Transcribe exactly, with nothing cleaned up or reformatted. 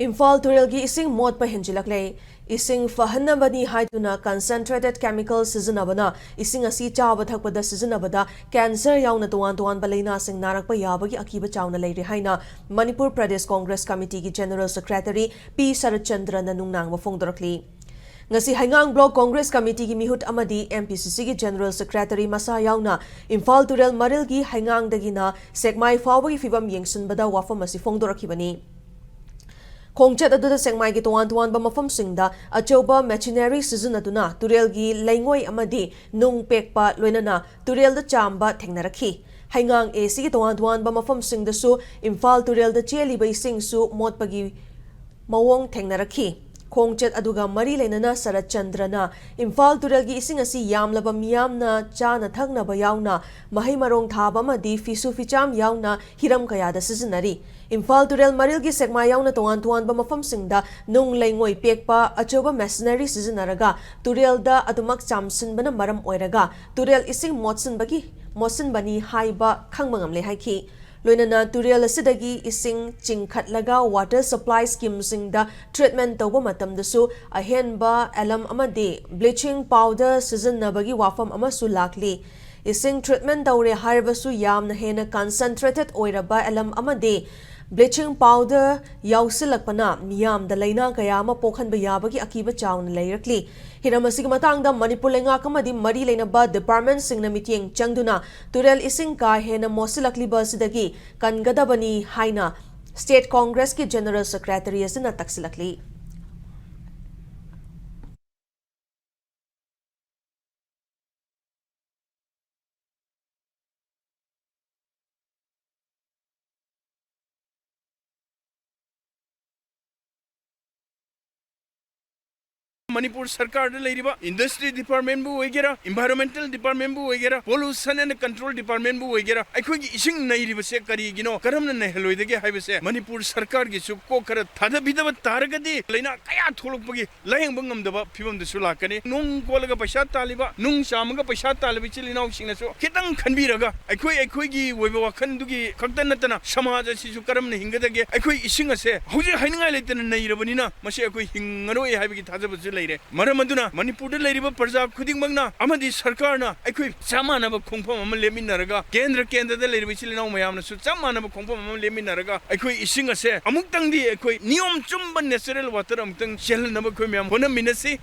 ꯏꯝꯐꯥꯜ ꯇꯨꯔꯦꯜꯒꯤ ꯏꯁꯤꯡ ꯃꯣꯠꯄ ꯍꯦꯟꯖꯤꯜꯂꯛꯂꯦ꯫ ꯏꯁꯤꯡ ꯐꯍꯟꯅꯕꯅꯤ ꯍꯥꯏꯗꯨꯅ concentrated chemical ꯁꯤꯖꯤꯟꯅꯕꯅ ꯏꯁꯤꯡ ꯑꯁꯤ ꯆꯥꯕ ꯊꯛꯄꯗ ꯁꯤꯖꯤꯟꯅꯕꯗ cancer ꯌꯥꯎꯅ ꯇꯣꯉꯥꯟ ꯇꯣꯉꯥꯟꯕ ꯂꯥꯏꯅꯥꯁꯤꯡ ꯅꯥꯔꯛꯄ ꯌꯥꯕꯒꯤ ꯑꯀꯤꯕ ꯆꯥꯎꯅ ꯂꯩꯔꯦ ꯍꯥꯏꯅ ꯃꯅꯤꯄꯨꯔ ꯄ꯭ꯔꯗꯦꯁ ꯀꯣꯡꯒ꯭ꯔꯦꯁ ꯀꯃꯤꯇꯤꯒꯤ ꯖꯦꯅꯔꯦꯜ ꯁꯦꯀ꯭ꯔꯦꯇꯔꯤ ꯄꯤ ꯁꯔꯠꯆꯟꯗ꯭ꯔꯅ ꯅꯨꯡꯅꯥꯡꯕ ꯐꯣꯡꯗꯣꯔꯛꯂꯤ꯫ ꯉꯁꯤ ꯍꯩꯉꯥꯡ ꯕ꯭ꯂꯣꯛ ꯀꯣꯡꯒ꯭ꯔꯦꯁ ꯀꯃꯤꯇꯤꯒꯤ ꯃꯤꯍꯨꯠ ꯑꯃꯗꯤ M P C Cꯒꯤ ꯖꯦꯅꯔꯦꯜ ꯁꯦꯀ꯭ꯔꯦꯇꯔꯤ ꯃꯁꯥ ꯌꯥꯎꯅ ꯏꯝꯐꯥꯜ ꯇꯨꯔꯦꯜ ꯃꯔꯤꯜꯒꯤ ꯍꯩꯉꯥꯡꯗꯒꯤꯅ ꯁꯦꯛꯃꯥꯏ ꯐꯥꯎꯕꯒꯤ ꯐꯤꯕꯝ ꯌꯦꯡꯁꯤꯟꯕꯗ ꯋꯥꯐꯝ ꯑꯁꯤ ꯐꯣꯡꯗꯣꯔꯛꯈꯤꯕꯅꯤ꯫ ꯈꯣꯡꯆꯠ ꯑꯗꯨꯗ ꯁꯦꯛꯃꯥꯏꯒꯤ ꯇꯣꯉꯥꯟ ꯇꯣꯉꯥꯟꯕ ꯃꯐꯝꯁꯤꯡꯗ ꯑꯆꯧꯕ machinery ꯁꯤꯖꯤꯟꯅꯗꯨꯅ ꯇꯨꯔꯦꯜꯒꯤ ꯂꯩꯉꯣꯏ ꯑꯃꯗꯤ ꯅꯨꯡ ꯄꯦꯛꯄ, ꯂꯣꯏꯅꯅ ꯇꯨꯔꯦꯜꯗ ꯆꯥꯝꯕ ꯊꯦꯡꯅꯔꯛꯈꯤ꯫ ꯍꯩꯉꯥꯡ A Cꯒꯤ ꯇꯣꯉꯥꯟ ꯇꯣꯉꯥꯟꯕ ꯃꯐꯝꯁꯤꯡꯗꯁꯨ ꯏꯝꯐꯥꯜ ꯇꯨꯔꯦꯜꯗ ꯆꯦꯜꯂꯤꯕ ꯏꯁꯤꯡꯁꯨ ꯃꯣꯠꯄꯒꯤ ꯃꯑꯣꯡ ꯊꯦꯡꯅꯔꯛꯈꯤ꯫ ꯈꯣꯡꯆꯠ ꯑꯗꯨꯒ ꯃꯔꯤ ꯂꯩꯅꯅ ꯁꯔꯠ ꯆꯟꯗ꯭ꯔꯅ ꯏꯝꯐꯥꯜ ꯇꯨꯔꯦꯜꯒꯤ ꯏꯁꯤꯡ ꯑꯁꯤ ꯌꯥꯝꯂꯕ ꯃꯤꯌꯥꯝꯅ ꯆꯥꯅ ꯊꯛꯅꯕ ꯌꯥꯎꯅ ꯃꯍꯩ ꯃꯔꯣꯡ ꯊꯥꯕ ꯑꯃꯗꯤ ꯐꯤꯁꯨ ꯐꯤꯆꯥꯝ ꯌꯥꯎꯅ ꯍꯤꯔꯝ ꯀꯌꯥꯗ ꯁꯤꯖꯤꯟꯅꯔꯤ꯫ ꯏꯝꯐꯥꯜ ꯇꯨꯔꯦꯜ ꯃꯔꯤꯜꯒꯤ ꯁꯦꯛꯃꯥꯏ ꯌꯥꯎꯅ ꯇꯣꯉꯥꯟ ꯇꯣꯉꯥꯟꯕ ꯃꯐꯝꯁꯤꯡꯗ ꯅꯨꯡ ꯂꯩꯉꯣꯏ ꯄꯦꯛꯄ ꯑꯆꯧꯕ machinery ꯁꯤꯖꯤꯟꯅꯔꯒ ꯇꯨꯔꯦꯜꯗ ꯑꯗꯨꯃꯛ ꯆꯥꯝꯁꯤꯟꯕꯅ ꯃꯔꯝ ꯑꯣꯏꯔꯒ ꯇꯨꯔꯦꯜ ꯏꯁꯤꯡ ꯃꯣꯠꯁꯤꯟꯕꯒꯤ, ꯃꯣꯠꯁꯤꯟꯕꯅꯤ ꯍꯥꯏꯕ ꯈꯪꯕ ꯉꯝꯂꯦ ꯍꯥꯏꯈꯤ꯫ ꯂꯣꯏꯅꯅ ꯇꯨꯔꯦꯜ ꯑꯁꯤꯗꯒꯤ ꯏꯁꯤꯡ ꯆꯤꯡꯈꯠꯂꯒ water supply schemeꯁꯤꯡꯗ treatment ꯇꯧꯕ ꯃꯇꯝꯗꯁꯨ ꯑꯍꯦꯟꯕ alum ꯑꯃꯗꯤ bleaching powder ꯁꯤꯖꯤꯟꯅꯕꯒꯤ ꯋꯥꯐꯝ ꯑꯃꯁꯨ ꯂꯥꯛꯂꯤ꯫ ꯏꯁꯤꯡ treatment ꯇꯧꯔꯦ ꯍꯥꯏꯔꯕꯁꯨ ꯌꯥꯝꯅ ꯍꯦꯟꯅ concentrated ꯑꯣꯏꯔꯕ alum ꯑꯃꯗꯤ bleaching powder ꯌꯥꯎꯁꯤꯜꯂꯛꯄꯅ ꯃꯤꯌꯥꯝꯗ ꯂꯥꯏꯅꯥ ꯀꯌꯥ ꯑꯃ ꯄꯣꯛꯍꯟꯕ ꯌꯥꯕꯒꯤ ꯑꯀꯤꯕ ꯆꯥꯎꯅ ꯂꯩꯔꯛꯂꯤ꯫ ꯍꯤꯔꯝ ꯑꯁꯤꯒꯤ ꯃꯇꯥꯡꯗ ꯃꯅꯤꯄꯨꯔ ꯂꯩꯉꯥꯛ ꯑꯃꯗꯤ ꯃꯔꯤ ꯂꯩꯅꯕ departmentꯁꯤꯡꯅ ꯃꯤꯠꯌꯦꯡ ꯆꯪꯗꯨꯅ ꯇꯨꯔꯦꯜ ꯏꯁꯤꯡ ꯀꯥ ꯍꯦꯟꯅ ꯃꯣꯠꯁꯤꯜꯂꯛꯂꯤꯕ ꯑꯁꯤꯗꯒꯤ ꯀꯟꯒꯗꯕꯅꯤ ꯍꯥꯏꯅ State Congressꯀꯤ General Secretary ꯑꯁꯤꯅ ꯇꯛꯁꯤꯜꯂꯛꯂꯤ꯫ ꯃꯅꯤꯄꯨꯔ ꯁꯔꯀꯥꯔꯗ ꯂꯩꯔꯤꯕ Industry Department ꯄꯨ ꯑꯣꯏꯒꯦꯔꯥ, Environmental Department ꯄꯨ ꯑꯣꯏꯒꯦꯔꯥ, Pollution and Control Department ꯄꯨ ꯑꯣꯏꯒꯦꯔꯥ, ꯑꯩꯈꯣꯏꯒꯤ ꯏꯁꯤꯡ ꯅꯩꯔꯤꯕꯁꯦ ꯀꯔꯤꯒꯤꯅꯣ, ꯀꯔꯝꯅ ꯅꯩꯍꯜꯂꯣꯏꯗꯒꯦ ꯍꯥꯏꯕꯁꯦ ꯃꯅꯤꯄꯨꯔ ꯁꯔꯀꯥꯔꯒꯤꯁꯨ ꯀꯣꯛ ꯈꯔ ꯊꯥꯗꯕꯤꯗꯕ ꯇꯥꯔꯒꯗꯤ ꯂꯥꯏꯅꯥ ꯀꯌꯥ ꯊꯣꯛꯂꯛꯄꯒꯤ ꯂꯥꯌꯦꯡꯕ ꯉꯝꯗꯕ ꯐꯤꯕꯝꯗꯁꯨ ꯂꯥꯛꯀꯅꯤ꯫ ꯅꯣꯡ ꯀꯣꯜꯂꯒ ꯄꯩꯁꯥ ꯇꯥꯜꯂꯤꯕ, ꯅꯨꯡ ꯆꯥꯝꯃꯒ ꯄꯩꯁꯥ ꯇꯥꯜꯂꯤꯕ ꯏꯆꯤꯜ ꯏꯅꯥꯎꯁꯤꯡꯅꯁꯨ ꯈꯤꯇꯪ ꯈꯟꯕꯤꯔꯒ, ꯑꯩꯈꯣꯏ ꯑꯩꯈꯣꯏꯒꯤ ꯑꯣꯏꯕ ꯋꯥꯈꯜꯗꯨꯒꯤ ꯈꯛꯇ ꯅꯠꯇꯅ ꯁꯃꯥꯖ ꯑꯁꯤꯁꯨ ꯀꯔꯝꯅ ꯍꯤꯡꯒꯗꯒꯦ? ꯑꯩꯈꯣꯏ ꯏꯁꯤꯡ ꯑꯁꯦ ꯍꯧꯖꯤꯛ ꯍꯥꯏꯅꯤꯡꯉꯥꯏ ꯂꯩꯇꯅ ꯅꯩꯔꯕꯅꯤꯅ ꯃꯁꯤ ꯑꯩꯈꯣꯏ ꯍꯤꯡꯉꯔꯣꯏ ꯍꯥꯏꯕꯒꯤ ꯊꯥꯖꯕꯁꯨ ꯂꯩꯔꯦ꯫ ꯃꯔꯝ ꯑꯗꯨꯅ ꯃꯅꯤꯄꯨꯔꯗ ꯂꯩꯔꯤꯕ ꯄ꯭ꯔꯖꯥ ꯈꯨꯗꯤꯡꯃꯛꯅ ꯑꯃꯗꯤ ꯁꯔꯀꯥꯔꯅ ꯑꯩꯈꯣꯏ ꯆꯞ ꯃꯥꯟꯅꯕ ꯈꯣꯡꯐꯝ ꯑꯃ ꯂꯦꯞꯃꯤꯟꯅꯔꯒ, ꯀꯦꯟꯗ꯭ꯔ ꯀꯦꯟꯗ꯭ꯔꯗ ꯂꯩꯔꯤꯕ ꯏꯆꯤꯜ ꯏꯅꯥꯎ ꯃꯌꯥꯝꯅꯁꯨ ꯆꯞ ꯃꯥꯟꯅꯕ ꯈꯣꯡꯐꯝ ꯑꯃ ꯂꯦꯞꯃꯤꯟꯅꯔꯒ, ꯑꯩꯈꯣꯏ ꯏꯁꯤꯡ ꯑꯁꯦ ꯑꯃꯨꯛꯇꯪꯗꯤ ꯑꯩꯈꯣꯏ ꯅꯤꯌꯣꯝ ꯆꯨꯝꯕ natural water ꯑꯃꯨꯛꯇꯪ ꯆꯦꯜꯍꯟꯅꯕ ꯑꯩꯈꯣꯏ ꯃꯌꯥꯝ ꯍꯣꯠꯅꯃꯤꯟꯅꯁꯤ꯫